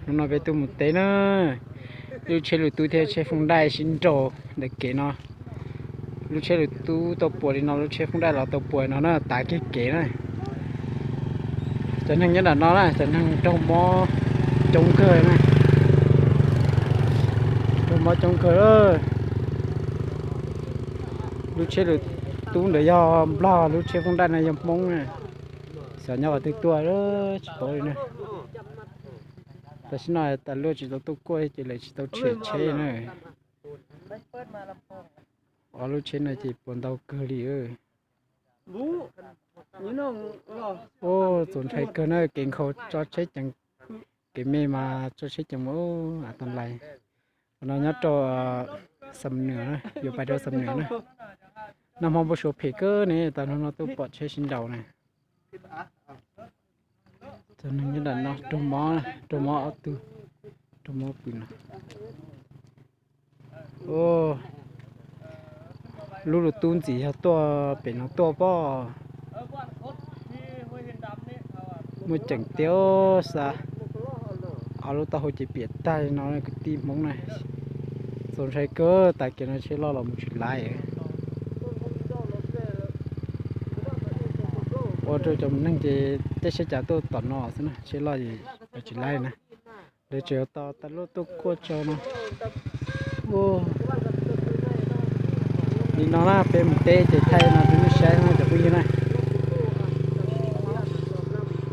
Hnub no peb tuaj mus teb na, lub tsheb lus tub thiab tsheb foob daj sib nraus ntawm kev no. Lub tsheb lus tub tau puas li no, lub tsheb foob daj los tau puas no na, tav kiag kev na. Cov neeg nyob nram no na, cov neeg raug mob coob kawg na. Raug mob coob kawg. Lub tsheb lus tub ntawd yog Nplog, lub tsheb foob daj no yog Hmoob na. Xyov nyob qhov twg tuaj tsis paub li na. Tam sim no tas luaj tsis tau tuaj kuaj ces lawv tsis tau tshem tsheb na. Ob lub tsheb no ces puas ntau kawg li. Ua txaus ntshai kawg na, kev nkhaus tso tsheb ceev, kev me mas tso tsheb ceev mus av tas lais. Qhov no nyob rau Xam Nwas na, yuav pais rau Xam Nwas na. Nag hmo npau suav phem kawg ne, tas hnub no tuaj pom tsheb sib nraus na. Cov neeg nyob nram no raug mob, raug mob ob tug, raug mob pw no. Lub lus tub ntxiv yog tuaj pem no tuaj pob. Muaj ceem tiag xav. Ob lub taub hau ces piam tag li no kwv tij Hmoob na. Txaus ntshai kawg, tas kev no tsheb loj los mus tsis laib. Ua rau cov neeg ces caij tsheb cas tuaj tom no xwb na, tsheb loj tsis laib na. Lawv tseem yuav tos tas luaj tuaj kuaj tso no. Ua li no na, peb mus teb ces thaij no rau nej saib na cov phooj ywg na.